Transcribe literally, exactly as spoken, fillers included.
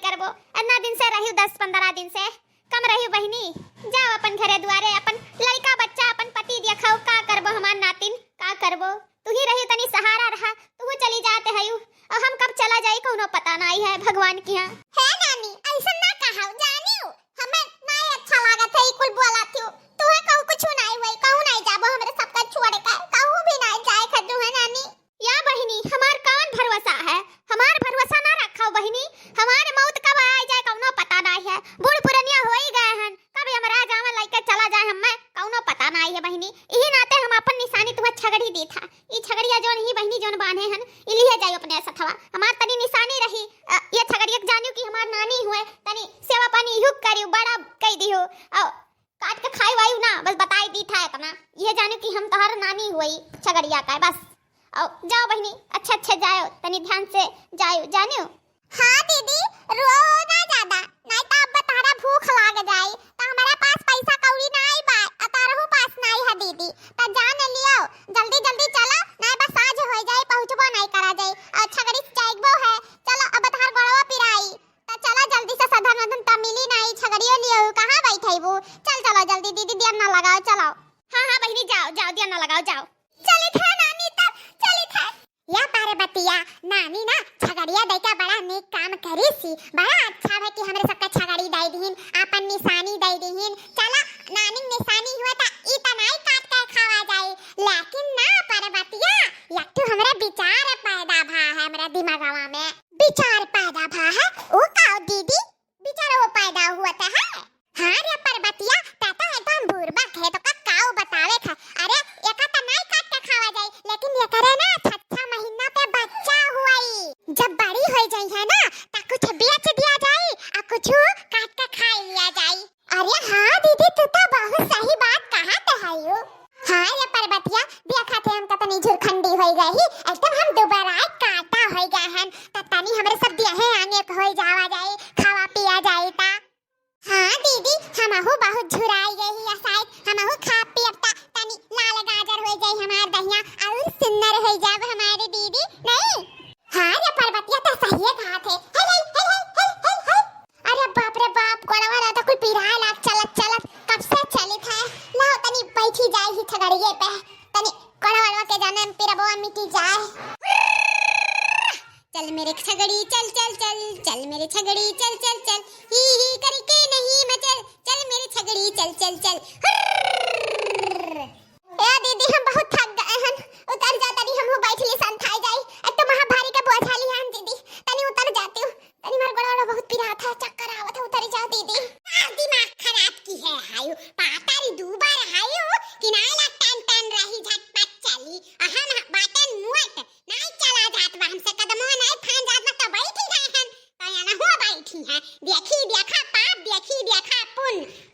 करबो, इतना दिन से रहिउ, दस पन्द्रह दिन से कम रहिउ बहिनी। जाओ अपन घरे दुआरे, अपन लड़का बच्चा, अपन पति देखो, का करबो हमार नातिन, का करबो? तुही रहिउ तनी सहारा रहा, तुहू चली जाते हयू, और हम कब चला जाई कौनो पता नाई है भगवान के यहाँ। हे नानी, ऐसन ना कहाओ, जानियो, हमें नाई अच्छा लागत है, ई कुल बोलत हो। तुहे कहूँ कुछ नाई हुई, कहूँ नाई जाबो हमरे सबका छोड़ के, कहूँ भी नाई जाए खजू है नानी। या बहिनी, हमार कौन भरोसा है? हमार भरोसा ना रखाओ बहिनी, हमार मौत कब आ जाए कौनो पता नाई है। बूढ़ पुरनिया होई गए हन, कब यमराज आवे लइके चला जाए हमें, कौनो पता नाई है बहिनी। इही नाते हम अपन निशानी तुम्हें छगड़ी दी था। ई छगड़िया जौन ही बहिनी जौन बांधे हन, ई लिहे जाइयो अपने सथवा। हमार तनी निशानी रही, अ, ये छगड़िया के जानियो कि हमार नानी हुए, तनी सेवा पानी इहू करियो, बड़ा कई दियो। और काट के खाई वायु ना, बस बताई दी था इतना। ये जानियो कि हम तोहर नानी हुई छगड़िया का, बस। और जाओ बहिनी, अच्छे अच्छे जाओ, तनी ध्यान से जाओ, जानियो। हाँ दीदी, रो ना ज्यादा, नाई तो अब तहरा भूख लाग जाई, तो हमारे पास पैसा कौड़ी नाई बा, आ तारहू पास नाई है दीदी, तो जान लियो, जल्दी जल्दी चलो, नाई बस साँझ हो जाई, पहुँचबो नाई करा जाई, और छगड़ी से जाइबो है, चलो अब तहार गोड़वा पिराई, तो चलो जल्दी से साधन वाधन तो मिली नाई, छगड़ियो लियो, कहाँ बैठेबू, चल चलो जल्दी दीदी, दिया ना लगाओ, चलो। हाँ हाँ बहिनी, जाओ जाओ, दिया ना लगाओ, जाओ। चलित है नानी, तब चलित है। या पार्वतिया, नानी ना छगड़िया दैका बड़ा नीक काम करीसी, बड़ा अच्छा है कि हमरे सबका छगड़ी दे दीन, आपन निशानी दे दीन। चला, नानी निशानी हुआ था, ई त नाई काट के खावा जाई, लेकिन ना पार्वतिया, एक ठो हमरे विचार पैदा भा है हमरे दिमागवा में। विचार पैदा भा है? ओ का दीदी? विचार वो पैदा हुआ था है? हाँ रे पार्वतिया, ता तो एकदम बुड़बक है, तो का काऊ बतावे था। अरे, एका तो नाई काट के खावा जाई, लेकिन एकरे ना छठा महीना पे बच्चा हुई। जब बड़ी हो जाई है ना, तो कुछ बेच दिया जाई, आ कुछ काट के खा लिया जाई। अरे हाँ दीदी, तू तो बहुत सही बात कहा तो है यू। हाँ रे पार्वतिया, देखा थे हम कितनी झुरखंडी हो गई ही, एकदम हम दुबराए काटा हो गए हैं, तो तनी हमरे सब देहे आगे हो जावा जाई, खावा पिया जाई ता। हाँ दीदी, हमहू बहुत झुराई गई ही, शायद हमहू खा पियब त तनी लाल गाजर हो जाई हमार दहिया, और सुंदर हो जाब हमारे दीदी, नहीं? हाँ रे पार्वतिया, तो सही बात है। हे, हे, हे, हे, हे, हे, हे। अरे बाप रे बाप, गोड़वा ला तो कुल पिराए लाग चलत चलत, कब से चलित है। लाओ तनी बैठी जाए ही छगड़िए पे, तनी गोड़वा के जाने पिरबो मिटी जाए। चल मेरे छगड़ी चल चल चल, चल मेरे छगड़ी चल चल चल, ही ही करके नहीं मचल, चल मेरे छगड़ी चल चल चल। हुर्र। ए दीदी, हम बहुत थक गए हन, उतर जा तनी, हमहू बैठ ली, संथाई जाई। एक तो महा भारी के बोझा ली हन दीदी, तनी उतर जाती हूँ, तनी मार गोड़ा वोड़ा बहुत पिरात है, चक्कर आवत है, उतर जाओ दीदी। आ, दिमाग खराब की है हायू, पातारी दूबर हायू, किनाला टन टन रही झटपट चली, अहम बाटन मुअट, नाई चला जात बा, हमसे कदमवा नाई फान जात बा, तो बैठी रहे हन, तो यहाँ ना हुआ बैठी हैं, देखी देखा पाप, देखी देखा पुण्य,